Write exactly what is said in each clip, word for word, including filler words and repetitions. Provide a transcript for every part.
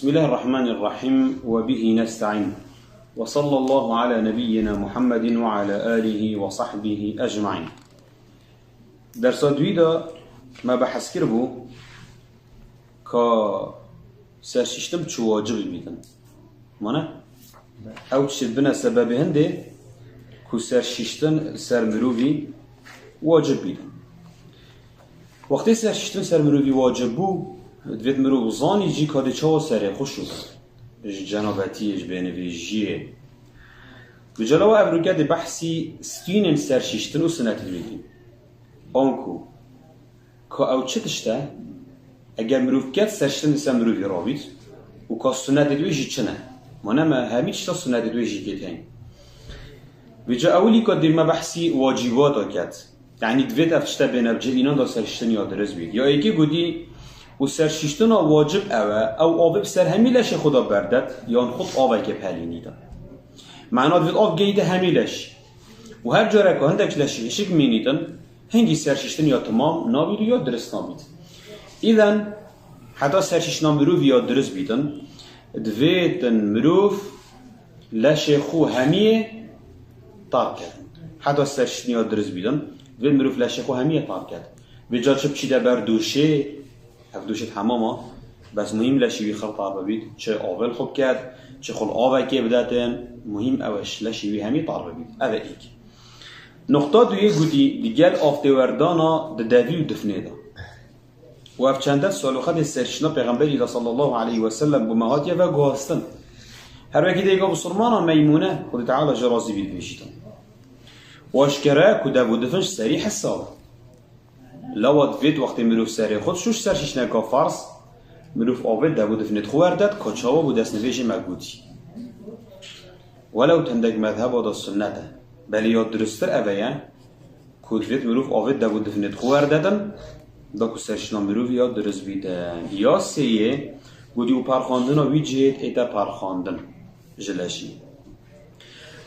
بسم الله الرحمن الرحيم، وبه نستعين. وصلى الله على نبينا محمد وعلى آله وصحبه أجمعين. Dersa duyî de me behs kiribû ka serşîştin çi wacib bîtin. Mane? Ew çi bine sebebê hindê ku serşîştin li ser mirovî wacib bîtin. Wextê serşîştin ser mirovî wacib bû, divêt mirov zanî jî ka dê çawa serê xwe şû. Ji cenabetiyê, ji bênivêjiyê. Bi celawa ev rûke dê behsî stînên serşîştin û sunetê dibêtin. Anku ka ew çi tişt e? Eger mirov ket serşîştin li ser mirovî rabît û ka sunetê wê jî çi ne? Mane me hemî tişta sunetê wê jî tê tên. Vêca ewilî ka dê me behsî wacîbata ket. Yanî divêt ev tişte bêne bi cih, înan da serşîştin ya dirist bît. Ya êkê gotî û serşîştina wacib ew e, ew avê bi ser hemî leşê xwe de berdet, yan xwe avekê pelînî de. Mana divêt av gehîte hemî leş. Û her careka hindek leşî hişik mînîtin, hingî serşîştin ya timam nabît û ya dirist nabît. Îden heta serşîştina mirovî ya dirist bîtin, divêtin mirov leşê xwe hemiyê tark ket. Heta serşîştin ya dirist bîtin, divêt mirov leşê xwe hemiyê tark ket. Vêca çi biçîte ber dûşê, ev dûşê hemama, bes muhîm leşî wî xir tar bibît, çi avê li xwe biket, çi xwe li avekê bidetin, muhîm ew e leşî wî hemî tar bibît. Ev e êk. Nuqta duyê gotî, digel avtêwerdana di devî û difnê de. Û ev çende saloxetê serşîştina Pêxemberî de sallallahu aleyhi ve sellem bo me hatiye veguhastin. Her wekî dê êka bisilmana Meymûne, Xwedê Teala ji razî bî, dibêjîtin. Û eşkere ku dev û difin ji serî hesab. Lawa divêt wextê mirov serê xwe dişû ji serşîşneka ferz, mirov avê dev û difnê xwe werdet, ka çawa bo destnivêjê me gotî. Welew hindek mezheba de sunnet e, belê ya diristtir ev e ye, ku divêt mirov avê dev û difnê xwe werdetin, da ku serşîşna mirovî ya dirist bîtin. Ya sêyê, gotî û perxandina wî cihê ête perxandin ji leşî.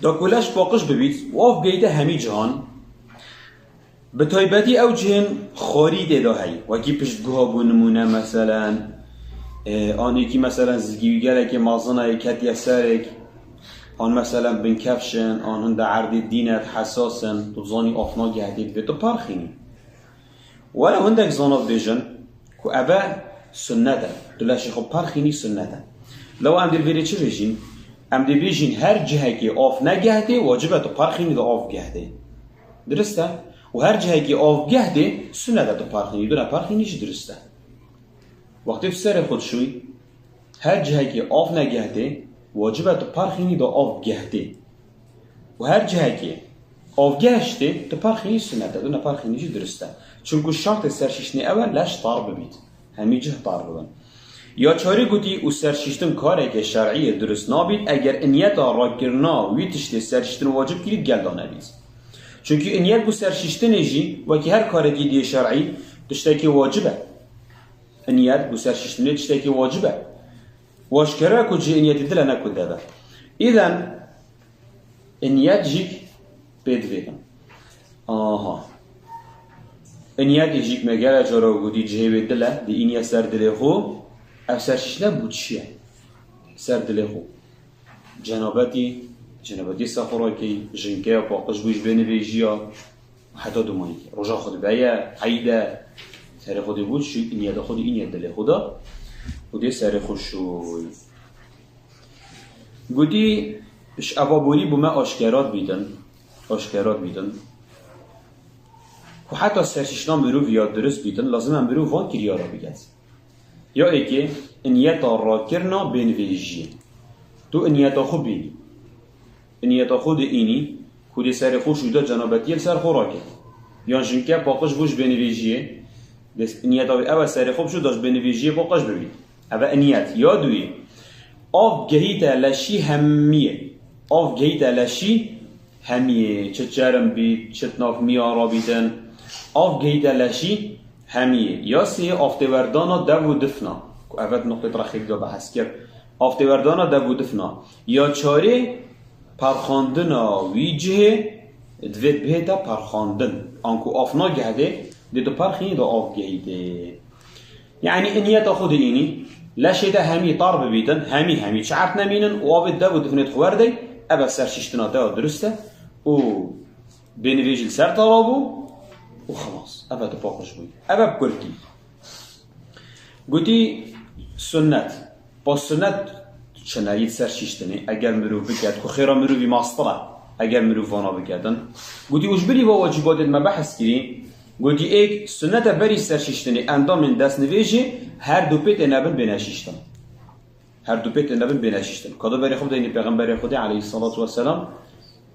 Da ku leş paqij bibît û av bigehîte hemî cihan, bi taybetî ew cihên xwarî tê de heyî. Wekî piştguha bo nimûne meselen, e, an êkî meselen zikî wî gelekê mezin e, ketiye serek, an meselen binkefş in, an hinde erdê dîn e, hesas in, tu dizanî afna gehtê divê tu perxînî. Were hindek zana dibêjin ku ev e sunnet e, tu leşê xwe perxînî sunnet e. Lew em dê li vêrê çi bêjîn? Em dê bêjîn her cihekê af negehtê, wacib e tu perxînî da av gehtê. Dirist e? Û her cihekê av gehtê, sunnet e tu perxînî, tu neperxînî jî dirist e. Wextê tu serê xwe dişûyî, her cihekê av negehtê, wacib e tu perxînî da av gehtê. Û her cihekê av gehtê, tu perxînî sunnet e, tu neperxînî jî dirist e. Çunku şertê serşîştinê ew e leş tar bibît. Hemî cih tar bibin. Ya çarê gotî û serşîştin kareke şer'î ye, dirist nabît eger niyeta rakirina wî tiştê serşîştin wacib kirî digel de nebît. Çunku niyet bo serşîştinê jî wekî her karekî diyê şer'î tiştekî wacib e. Niyet bo serşîştinê tiştekî wacib e. Û eşkere ku cihê niyetê dil e, ne ku dev e. Îden niyet jî pê divêtin. Aha. Niyetê jî me gelek cara gotî cihê wê dil e, dê înî ser dilê xwe, ev serşîştine bo çi ye? Ser dilê xwe. Cenabetî, cenabetî ser xwe rakey, jinke ya paqij bû ji bênivêjiya, heta dumahîkê. Roja xutbe ye, eyd e, serê xwe dê bo çi, înî de xwe dê înî dilê xwe de, û dê serê xwe şûy. Gotî, ji eva borî bo me aşkerat bîtin, aşkerat bîtin, ku heta serşîşna mirovî ya dirist bîtin, lazim e mirov van kiryara biket. Ya êkê, niyeta rakirina bênivêjiyê. Tu niyeta xwe bînî. Niyeta xwe dê înî, ku dê serê xwe şû da cenabetiyê li ser xwe rake. Yan jinke paqij bû ji bênivêjiyê, dê niyeta wê ew e serê xwe bişû da ji bênivêjiyê paqij bibî. Ev e niyet. Ya duyê, av gehîte leşî hemiyê. Av gehîte leşî hemiyê. Çi çerm bît, çi di nav miya rabîtin. Av gehîte leşî hemiyê. Ya sê, avtêwerdana dev û difna. Ku ev e nuqtê tra xêk de behs kir. Avtêwerdana dev û difna. Ya çarê, perxandina wî cihê divê bihête perxandin. Anku af nagehdê, dê tu perxînî da av gehîtê. Yanî niyeta xwe dê înî, Leşê te hemî tar bibîtin, hemî, hemî çi erd nemînin û avê dev û difinê xwe werdey, eve serşîştina te ya dirust e û bênivêj li ser tava bû û xelas. Eve tu paqij bûyî. Eve bi kurtî. Gotî sunnet. Pa sunnet çi ne yî serşîştinê? Eger mirov biket, ku xêra mirovî mastir e, eger mirov vana biketin. Gotî û ji bilî va wecîbatê me behs kirî. Gotî êk sunnet e berî serşîştinê endamên destnivêjê her du pê tê nebin bêne şîştin. Her du pê tê nebin bêne şîştin. Ka da berê xwe bideyne Pêxemberê Xwedê aleyhissalatu vesselam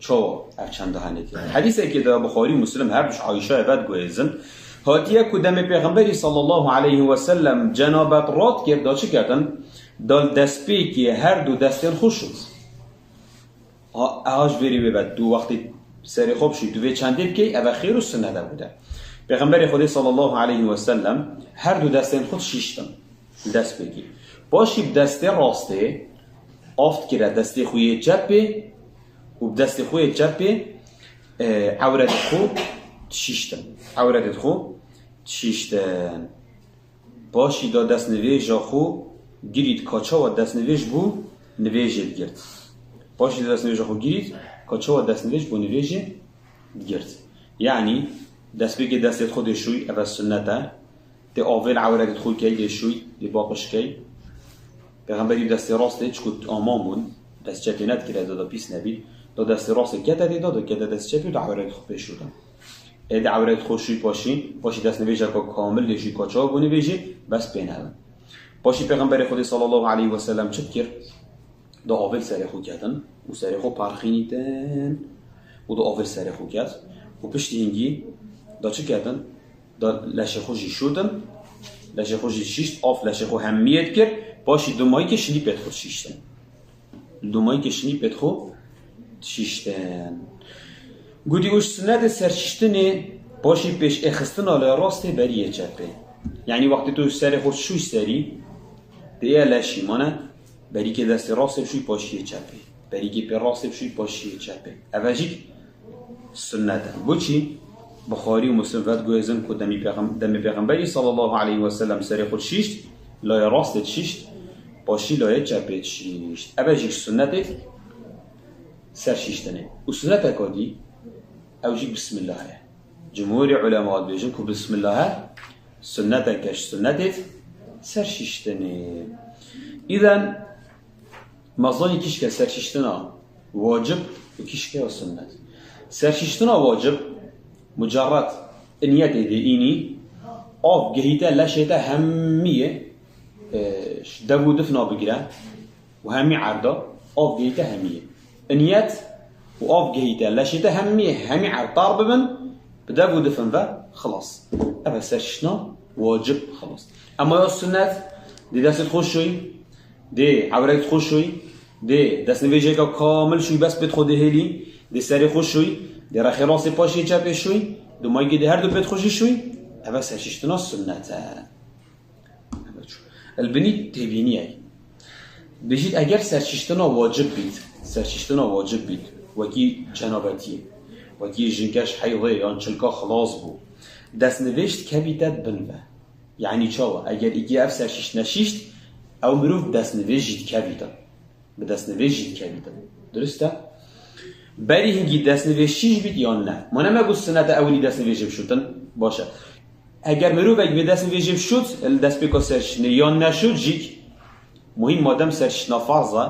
çawa ev çend hanê tê. Hedîsekê de Buxarî û Muslim her du ji Ayşeyê vediguhêzin. Hatiye ku demê Pêxemberî sallallahu aleyhi ve sellem cenabet rat kir, da çi ketin? Da li destpêkê her du destên xwe şût. Ha, eha ji vêrê wê ve tu wextê serê xwe bişî, tu vê çendê bikey, eve xêr û sunnet e bû de. Pêxemberê Xwedê sallallahu aleyhi ve sellem her du destên xwe şîştin. Li destpêkê. Paşî bi destê rastê av dikire destê xwe yê çepê û bi destê xwe yê çepê, e, ewretê xwe dişîştin. Ewretê xwe dişîştin. Paşî da destnivêja xwe girît, ka çawa destnivêj bû nivêjê digirt. Paşî da destnivêja xwe girît, ka çawa destnivêj bû nivêjê digirt. Yanî destpêkê destê xwe dê şûy, eve sunnet e. Tê avê li ewretê xwe key, dê şûy, dê baqij key. Pêxemberî destê rastê çiku aman bûn, dest çepê nedikire, da, da pîs nebît. Da destê rastê kete tê, da, da kete dest çepê, da ewretê xwe pê şûtin. Ê di ewret xwe şûy paşî, paşî destnivêjeka kamil lê şûy, ka çawa bû nivêjê, bes pê nebin. Paşî Pêxemberê Xwedê sallallahu aleyhi ve sellem çi dikir? Da avê li serê xwe ketin û serê xwe parxînîtin û da avê li serê xwe ket û piştî hingî da çi ketin? Da leşê xwe jî şûtin, leşê xwe jî şîşt, av leşê xwe hemiyê dikir, paşî dumayî kê şilîpê xwe şîştin. Li dumayî kê şilîpê xwe şîştin. Gotî û ji sunetê serşîştinê paşî pêş êxistina lê rastê berî yê çepê. Yanî wextê tu serê xwe şûy serî, dê yê leşî mane, berî kê destê rastê bişûy paşî yê çepê. Berî kê pê rastê bişûy paşî yê çepê. Eve jî sunnet e. Boçî? Buxarî û Muslim vediguhêzin ku demî pêxem-, demê Pêxemberî sallallahu aleyhi ve sellem serê xwe şîşt, layê rastê şîşt, paşî layê çepê şîşt. Eve jî sunnetê serşîştinê. Û sunneteka dî, ew jî bismillah e. Cumhurê ulema dibêjin ku bismillah e, sunneteke ji sunnetê serşîştinê. Îden, me zanî kişke serşîştina wacib û kişke ya sunnet. Serşîştina wacib, mucerred niyetê dê înî, av gehîte leşê te hemiyê, e, ji dev û difna bigire û hemî erda, av gehîte hemiyê. Niyet û av gehîte leşê te hemiyê, hemî erd tar bibin, bi dev û difin ve, xilas. Ev e serşîştina wacib, xilas. Ema ya sunnet, dê destê xwe şûy, dê ewret xwe şûy, dê destnivêjeka kamil şûy, bes pêt xwe dihêlî, dê serê xwe şûy, dê rexê rastê paşê çepê şûy, dumayî kê dê her du pêt xwe jî şûy, eve serşîştina sunnet e. Eve çû. Li binî têbîniyek. Dibêjît eger serşîştina wacib bît, serşîştina wacib bît, wekî cenabetiyê, wekî jinke ji heydê yan çilka xilas bû, destnivêj dikevîte di bin ve. Yanî çawa? Eger îkî ev serşîşt neşîşt, ew mirov bi destnivêj jî dikevîte. Bi destnivêj jî dikevîte. Dirust e? Berî hingî destnivêj şîş bît yan ne? Ma ne me got sunet e ewilî destnivêjê bişûtin? Baş e. Eger mirovek bi destnivêjê bişût, li destpêka serşîştinê yan neşût jî, muhîm madem serşîştina farz e,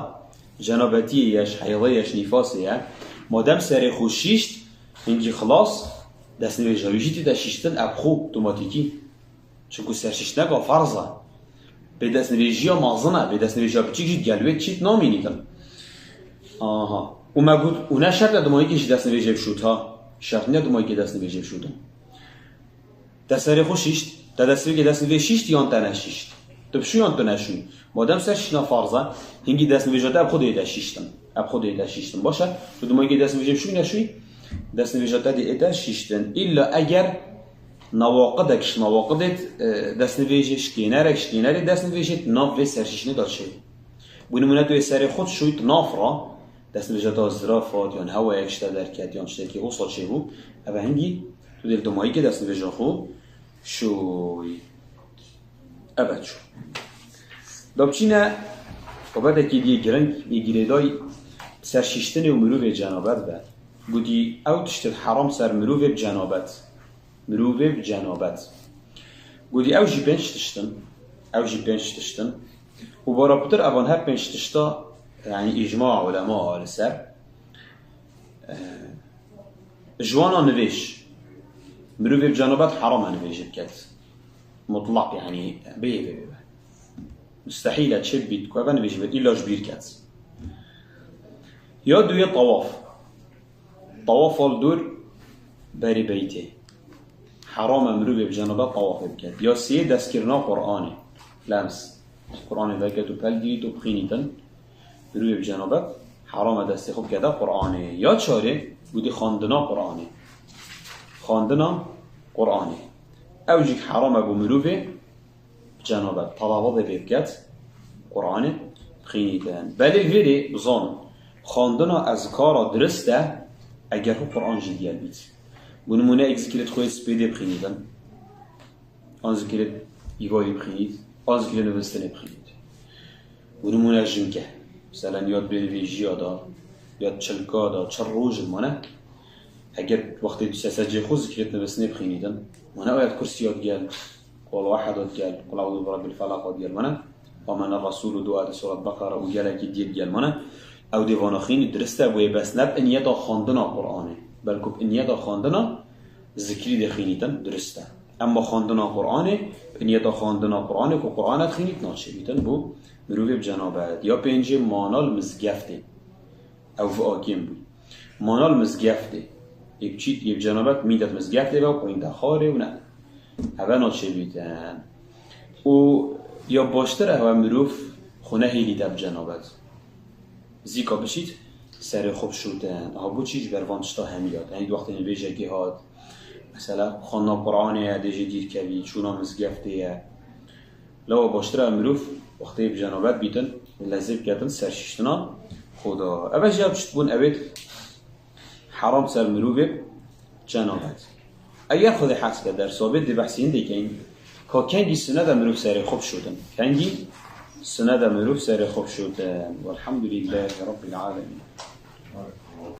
cenabetiyê ye, ji heydê ye, ji nîfasê ye, madem serê xwe şîşt, hingî xilas, destnivêja wî jî tête şîştin, ev xwe otomatîkî. Çunku serşîştineka farz e. Bê destnivêjiya mezin e, bê destnivêjiya biçîk jî gel wê çît namînîtin. Aha. Û me got, û ne şert e dumayîkê jî destnivêjê bişût ha. Şert niye dumayîkê destnivêjê bişûtin. Te serê xwe şîşt, te destpêkê destnivêj şîşt yan te neşîşt. Tu bişû yan tu neşû. Madem serşîştina farz e, hingî destnivêja te ev xwe dê te şîştin. Ev xwe dê te şîştin. Baş e, tu dumayîkê destnivêjê bişû neşû, destnivêja te dê te şîştin. Îlla eger nawaqidek ji nawaqidê, e, destnivêjê, şikênerek, şikênerê destnivêjê di nav vê serşîşinê de çêbû. Bo nimûne tu yê serê xwe dişûyî di nav re, destnivêja te ziraf hat, yan hewayek ji te derket, yan tiştekî wisa çêbû, eve hingî tu dê li dumayîkê destnivêja xwe şûyî. Eve çû. Da biçîne babetekî dî giring, yê girêdayî ser şiştinê û mirovê cenabet be. Gotî, ew tişt e heram ser mirovê bi cenabet. Mirovê bi cenabet. Gotî, ew jî pênc tişt in. Ew jî pênc tişt in. Û bara pitir evan her pênc tişta, yanî îcma ulema li ser. Eh, ji wana nivêj. Mirovê bi cenabet heram e nivêjê biket. Mutlaq, yanî bê bê bê. Mustehîl e çê bît ku eve nivêjê bêt, îlla ji bîr ket. Ya duyê tawaf. Tawafa li dûr berî beytê. Heram e mirovê bi cenabet tawafê biket. Ya sê, destkirina Qur'anê. Lems. Qur'anê veket û pelgirît û bixînîtin. Mirovê bi cenabet heram e destê xwe bikete Qur'anê. Ya çarê, gotî xwendina Qur'anê. Xwendina Qur'anê. Ew jî heram e bo mirovê bi cenabet. Telavuzê pê biket, Qur'anê bixînîtin. Belê vêrê bizanin. Xwendina ezkara dirist e, eger xwe Qur'an jî digel bît. Bo nimûne, yek zikirê xwe yê spêdê bixînîtin. An zikirê îvarî bixînît, an zikirê nivîstinê bixînît. Bo nimûne, jinke. Meselen, ya di bêhnivêjiya de, ya di çilka de, çil rojin mane. Eger wextê dû se ser cê xwe zikirê nivîstinê bixînîtin, mane, ayet kursiya digel, qul wahid digel, qul eûzu bi rabbil felaq digel, mane, amene resûl û dua di suret Beqere û gelekî dî digel, mane, ew dê vana xînî dirist e, wê bes ne bi niyeta xwendina Qur'anê. Belku bi niyeta xwendina zikrî dê xînîtin, dirist e. Emma xwendina Qur'anê, bi niyeta xwendina Qur'anê ku Qur'ana dixînît naçêbîtin bo mirovê bi cenabet. Ya pêncê, mana li mizgeftê. Ew viakêm bû. Mana li mizgeftê. Yê biçît, yê bi cenabet mîndet mizgeftê ve û xwînde xarê û ne. Eve naçêbîtin. Û ya baştir e hewe mirov xwe nehêlîte bi cenabet. Zîka biçît, serê xwe bişûtin. Aha bo çî? Ji ber van tişta hemî hat. Hemî wextê nivêjekê hat. Mesela, xwendina Qur'anê ye, dê jê dîr kevî, çûna mizgeftê ye. Lewa baştir e mirov wextê bi cenabet bîtin, lezê biketin ser şiştina xwe de. Eve jî ya tişt bûn, ewêt heram ser mirovê cenabet. Eger Xwedê hez ke dersa bê dê behsî hindê keyin. Ka kengî sinet e mirov serê xwe bişûtin. Kengî sinet e mirov serê xwe bişûtin. Welhamdulîllahî Rabbil Alemîn.